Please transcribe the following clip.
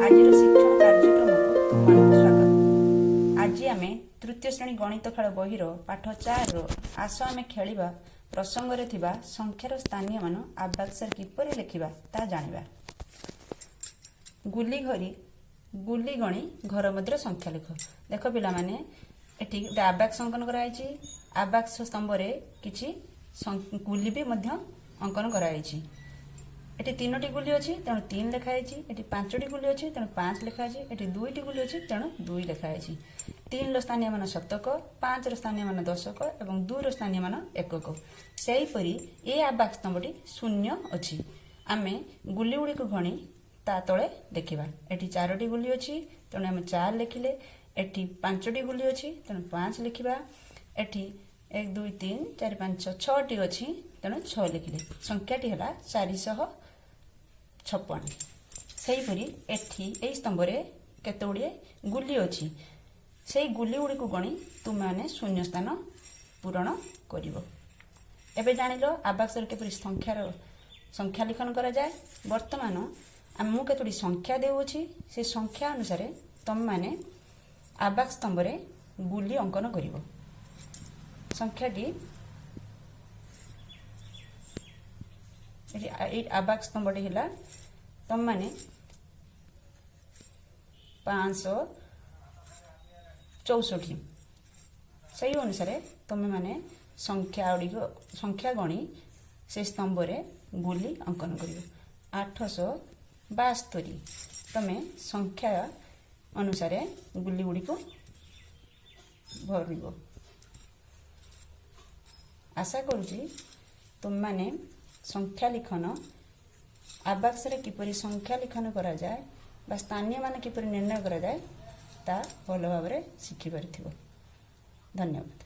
ଆଜିର ଶିକ୍ଷଣ କାର୍ଯ୍ୟକ୍ରମକୁ ତୁମମାନଙ୍କୁ ସ୍ୱାଗତ। ଆଜି ଆମେ ତୃତୀୟ ଶ୍ରେଣୀ ଗଣିତ ଖେଳ ବହିର ପାଠ 4ର ଆସ ଆମେ ଖେଳିବା ପ୍ରସଙ୍ଗରେ ଥିବା ସଂଖ୍ୟାର ସ୍ଥାନୀୟ ମାନ ଆବାକ୍ସରେ କିପରି ଲେଖିବା ତାହା ଜାଣିବା। ଗୁଲି ଘରି ଗୁଲି ଗଣି ଘର ମଧ୍ୟରେ ସଂଖ୍ୟା ଲେଖ। ଦେଖ ପିଲାମାନେ, ଏଠି ଗୋଟେ ଆବାକ୍ସ ଅଙ୍କନ କରାଯାଇଛି। ଆବାକ୍ସ ସ୍ତମ୍ଭରେ କିଛି ଗୁଲି ବି ମଧ୍ୟ ଅଙ୍କନ କରାଯାଇଛି। ଏଠି ତିନୋଟି ଗୁଲି ଅଛି, ତେଣୁ 3 ଲେଖା ହେଇଛି। ଏଠି ପାଞ୍ଚଟି ଗୁଲି ଅଛି, ତେଣୁ 5 ଲେଖା ହେଇଛି। ଏଠି ଦୁଇଟି ଗୁଲି ଅଛି, ତେଣୁ 2 ଲେଖା ହେଇଛି। 3ର ସ୍ଥାନୀୟ ମାନ ଶତକ, 5ର ସ୍ଥାନୀୟ ମାନ ଦଶକ ଏବଂ 2ର ସ୍ଥାନୀୟ ମାନ ଏକକ। ସେହିପରି ଏ ଆବାକ୍ସ ସ୍ତମ୍ଭଟି ଶୂନ୍ୟ ଅଛି। ଆମେ ଗୁଲି ଗୁଡ଼ିକୁ ଗଣି ତା ତଳେ ଲେଖିବା। ଏଠି ଚାରୋଟି ଗୁଲି ଅଛି, ତେଣୁ ଆମେ 4 ଲେଖିଲେ। ଏଠି ପାଞ୍ଚଟି ଗୁଲି ଅଛି, ତେଣୁ 5 ଲେଖିବା। ଏଠି 1, 2, 3, 4, 5, 6, ଛଅଟି ଅଛି, ତେଣୁ 6 ଲେଖିଲେ। ସଂଖ୍ୟାଟି ହେଲା 456। ସେହିପରି ଏଠି ଏଇ ସ୍ତମ୍ଭରେ କେତେ ଗୁଡ଼ିଏ ଗୁଲି ଅଛି। ସେଇ ଗୁଲି ଗୁଡ଼ିକୁ ଗଣି ତୁମେମାନେ ଶୂନ୍ୟ ସ୍ଥାନ ପୂରଣ କରିବ। ଏବେ ଜାଣିଲ ଆବାକ୍ସରେ କିପରି ସଂଖ୍ୟାର ସଂଖ୍ୟା ଲିଖନ କରାଯାଏ। ବର୍ତ୍ତମାନ ମୁଁ କେତୋଟି ସଂଖ୍ୟା ଦେଉଅଛି, ସେ ସଂଖ୍ୟା ଅନୁସାରେ ତୁମେମାନେ ଆବାକ୍ସ ସ୍ତମ୍ଭରେ ଗୁଲି ଅଙ୍କନ କରିବ। ସଂଖ୍ୟାଟି ଏଠି ଏଇ ଆବାକ୍ସ ସ୍ତମ୍ଭଟି ହେଲା, ତୁମେମାନେ 564, ସେଇ ଅନୁସାରେ ତୁମେମାନେ ସଂଖ୍ୟା ଗୁଡ଼ିକ ସଂଖ୍ୟା ଗଣି ସେ ସ୍ତମ୍ଭରେ ଗୁଲି ଅଙ୍କନ କରିବ। 872, ତୁମେ ସଂଖ୍ୟା ଅନୁସାରେ ଗୁଲି ଗୁଡ଼ିକୁ ଭରିବ। ଆଶା କରୁଛି ତୁମେମାନେ ସଂଖ୍ୟା ଲିଖନ ଆବାକ୍ସରେ କିପରି ସଂଖ୍ୟା ଲିଖନ କରାଯାଏ ବା ସ୍ଥାନୀୟ ମାନ କିପରି ନିର୍ଣ୍ଣୟ କରାଯାଏ, ତା ଭଲ ଭାବରେ ଶିଖିପାରିଥିବ। ଧନ୍ୟବାଦ।